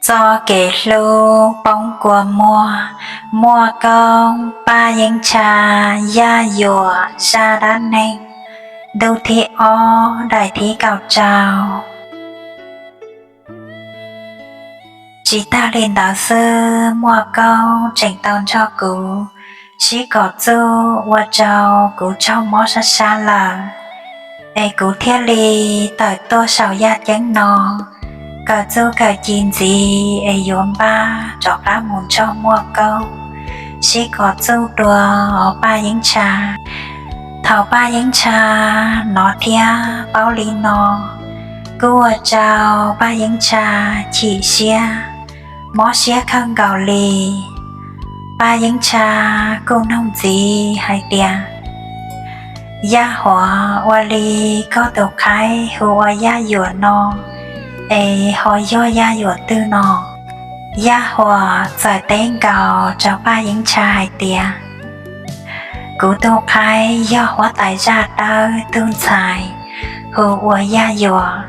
Txoj kev hlub poob kua muag, Muaj Koob, Paj Yeeb Tsha, Yaj Yuam, zaj dab neeg, ntu thib ob, daim thib kaum rau. Tsis tag li ntawd xwb, Muaj Koob tseem tau nrog kuv sib kom txuj ua rau kuv raug mob sab sab lawm, es kuv thiaj li tawm tuaj saum yaj ceeb no, kawm txuj kawm ci ntxiv es yuav npaj rov qab mus nrog Muaj Koob sib kom txuj dua os Paj Yeeb Tsha. Thaum Paj Yeeb Tsha hnov thiab paub li no, kuj ua rau Paj Yeeb Tsha chim siab, mob siab kawg nkaus li. Paj Yeeb Tsha kuj nug ntxiv hais tias, Yaj Huam, ua li koj tus qhaib hu ua Yaj Yuam no es ho yog Yaj Yuam twg no? Yaj Huam txawm teb nkaus rau Paj Yeeb Tsha hais tias, Kuv tus qhaib yog huab tais zaj dawb tug ntxhais hu ua Yaj Yuam.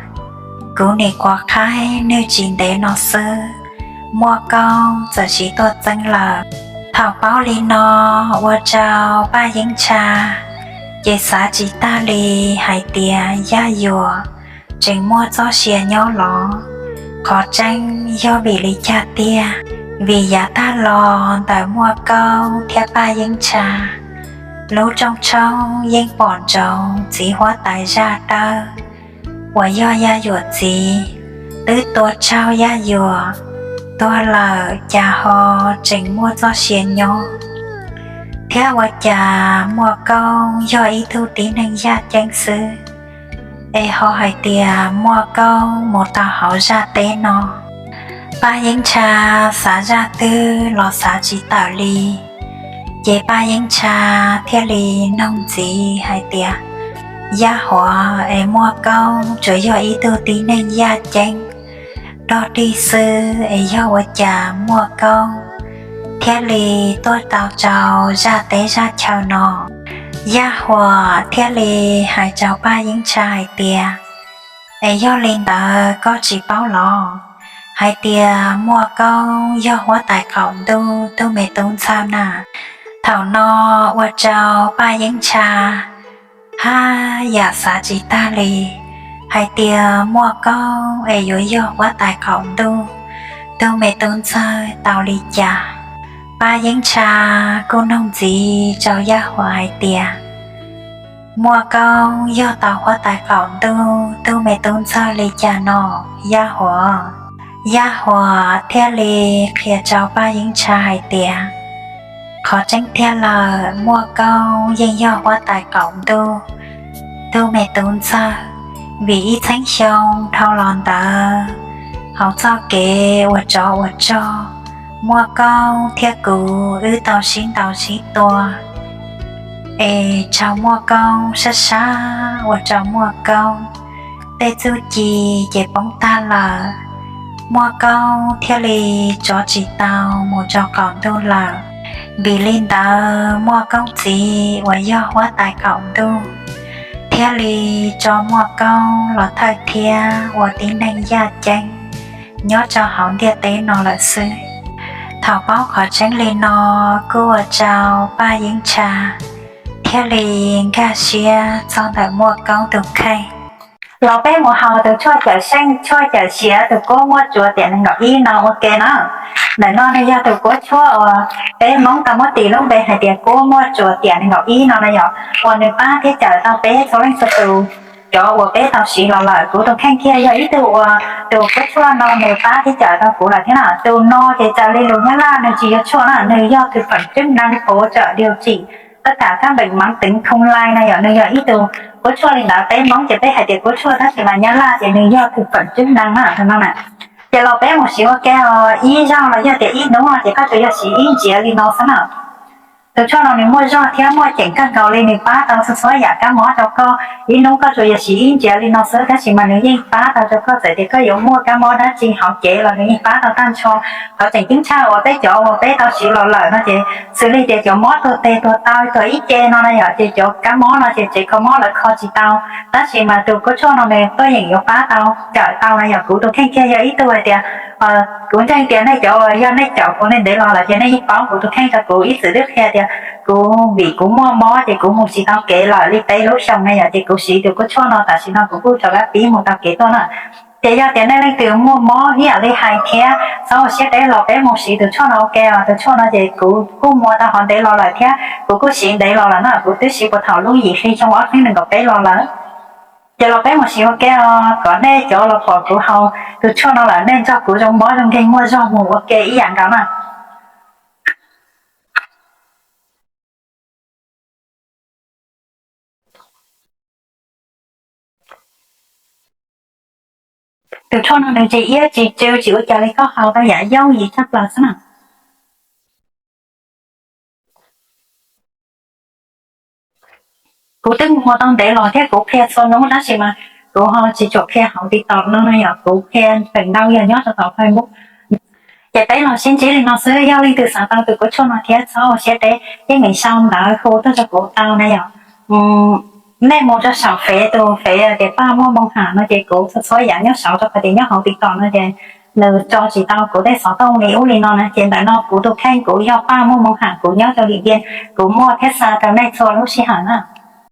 Kuv nim quav qhaib nwg tsis ntev no xwb, Muaj Koob txawm siv tuaj txeeb lawm. Thaum paub li no, ua rau Paj Yeeb Tsha ces xav tsis tag li hais tias Yaj Yuam tseem muaj txoj sia nyob los. Qhov tseeb yog vim li cas tiag? Vim yav tag los ntawm Muaj Koob thiab Paj Yeeb Tsha, lub rooj tshoob yeej pom ntsoov txiv huab tais zaj dawb uas yog Yaj Yuam txiv twb tua raug Yaj Yuam tuag lawm, cas ho tseem muaj txoj sia nyob, thiab ua cas Muaj Koob yog ib tug tib neeg yaj ceeb xwb es ho hais tias Muaj Koob mus tau hauv zaj teb no? Paj Yeeb Tsha xav zaj twg los xav tsis tawm li. Ces Paj Yeeb Tsha thiaj li nug ntxiv hais tias, Yaj Huam, es Muaj Koob tsuas yog ib tug tib neeg yaj ceeb dog dig xwb es yog ua cas Muaj Koob thiaj li tuaj tau rau zaj teb zaj chaw no? Yaj Huam thiaj li hais rau Paj Yeeb Tsha hais tias, Es yog li ntawd koj tsis paub los hais tias Muaj Koob yog huab tais qaum ntuj tug me tub ntxawg na? Thaum no ua rau Paj Yeeb Tsha haj yam xav tsis tag li hais tias Muaj Koob es yuav yog huab tais qaum ntuj tug me tub ntxawg tau li cas. Paj Yeeb Tsha kuj nug ntxiv rau Yaj Huam hais tias, Muaj Koob yog tau huab tais qaum ntuj tug me tub ntxawg li cas no, Yaj Huam? Yaj Huam thiaj li qhia rau Paj Yeeb Tsha hais tias, Qhov tseeb tiag lawm, Muaj Koob yeej yog huab tais qaum ntuj tug me tub ntxawg, vim ib txheeb xyoo dhau los ntawd hauv txoj kev ua tsov ua rog, Muaj Koob thiab kuv wb tau sib ntaus sib tua, es raug Muaj Koob sab sab ua rau Muaj Koob tej txuj ci ces poob tag lawm. Muaj Koob thiaj li tsov tsis tau mus rau qaum ntuj lawm. Vim li ntawd Muaj Koob txiv uas yog huab tais qaum ntuj thiaj li tso Muaj Koob los thawj thiab ua tib neeg yaj ceeb nyob rau hauv ntiaj teb no lawm xwb. Thaum paub qhov tseeb li no kuj ua rau Paj Yeeb Tsha thiaj li nkag siab txog ntawm Muaj Koob tus kheej. Los peb mus haus tus tshuaj cawm seej, tshuaj cawm siav tus kuab muaj tsuas tiam nees nkaum ib no ua ke na. Ntawm no nws yog tus kuab tshuaj uas peb Hmoob tau muab tis lub npe hais tias kuab muaj tsuas tiam nees nkaum ib no na yom, uas nws pab thiab cawm tau peb txhua leej txhua tus. Cov uas peb tau siv los lawm, kuv tus kheej kiag yog ib tug uas tus kuab tshuaj no nws pab thiab cawm tau kuv lawm thiab na. Tus no ces raws li lus Nyab Laj nws tsis yog tshuaj na, nws yog thực phẩm chức năng hỗ trợ điều trị tất cả các bệnh mãn tính không lây na yom, nws yog ib tug kuab tshuaj li ntawd. Peb Hmoob ces peb hais tias kuab tshuaj tab sis mas Nyab Laj ces nws yog thực phẩm chức năng na no na. Ces los peb mus siv ua ke os, ib zaug los yog tias ib hnub no ces koj tsuas yog siv ib ntsiav li no xwb na. Tus tshuaj no nws muaj zog thiab muaj ceem kawg nkaus li, nws pab tau txhua txhua yam kab mob rau koj. Ib hnub koj tsuas yog siv ib ntsiav li no xwb tab sis mas nws yeej pab tau rau koj, txawm tias koj yuav muaj kab mob dab tsi hauv cev los nws yeej pab tau tag nrho. Qhov tseem ceeb tshaj uas peb cov uas peb tau siv los lawm no ces xws li tias cov mob tuag tes tuag taw tuag ib ce no na yom, ces cov kab mob no ces tsev kho mob lawv kho tsis tau, tab sis mas tus kuab tshuaj no nws tuaj yeem yuav pab tau cawm tau na yom. Kuv tus kheej kiag yog ib tug hais tias Kuv ntseeg tias nej cov, yog nej caum kuv nej ntev los lawm ces nej yeej paub kuv tus kheej rau kuv ib txwm twb qhia tias kuv vim kuv muaj mob ces kuv mus tsis tau kev lawm li peb lub xyoo na yom, ces kuv siv tus kub tshuaj no tam sim no kuv kuj rov qab pib mus tau kev tuaj na. Ces yog tias nej leej twg muaj mob ib yam li hais thiab txhob ua siab deb los peb mus siv tus tshuaj no ua ke os. Tus tshuaj no ces kuv kuj muaj tau hov ntev los lawm thiab kuv kuj siv ntev los lawm na, kuv twb siv puag thaum lub yim hli xyoo ob txhiab nees nkaum peb los lawm. Ces los peb mus siv ua ke os, kom nej cov los pom kuv haus tus tshuaj no lawm nej nrog kuv zoo mob zoo nkeeg muaj zog mus ua ke ib yam nkaus na. Tus tshuaj no nws tsis iab tsis tsw tsis ua cas li, koj haus tau yam yooj yim tshaj plaws xwb na. Kuv twb mus ua tau ntev los thiab kuv qhia txhua hnub tab sis mas kuv ho tsis tshua qhia hauv TikTok no na yom, kuv qhia feem ntau yog nyob rau tom Facebook. Ces peb los sib ntsib li no xwb, yog leej twg xav tau tus kub tshuaj no thiab txhob ua siab deb, yeej meem sau ntawv hu tuaj rau kuv tau na yom. Nej mus rau saum fev, tus fev tias Paj Muaj Moo Ham no ces kuv txhua txhua yam nyob saud rau qhov tias nyob hauv TikTok no ces nws tso tsis tau kuv tej xov tooj li ub li no na, ces ntawm no kuv tus kheej kuv yog Paj Muaj Moo Ham, kuv nyob rau Điện Biên, kuv muaj thiab xa rau nej txhua lub sij hawm na.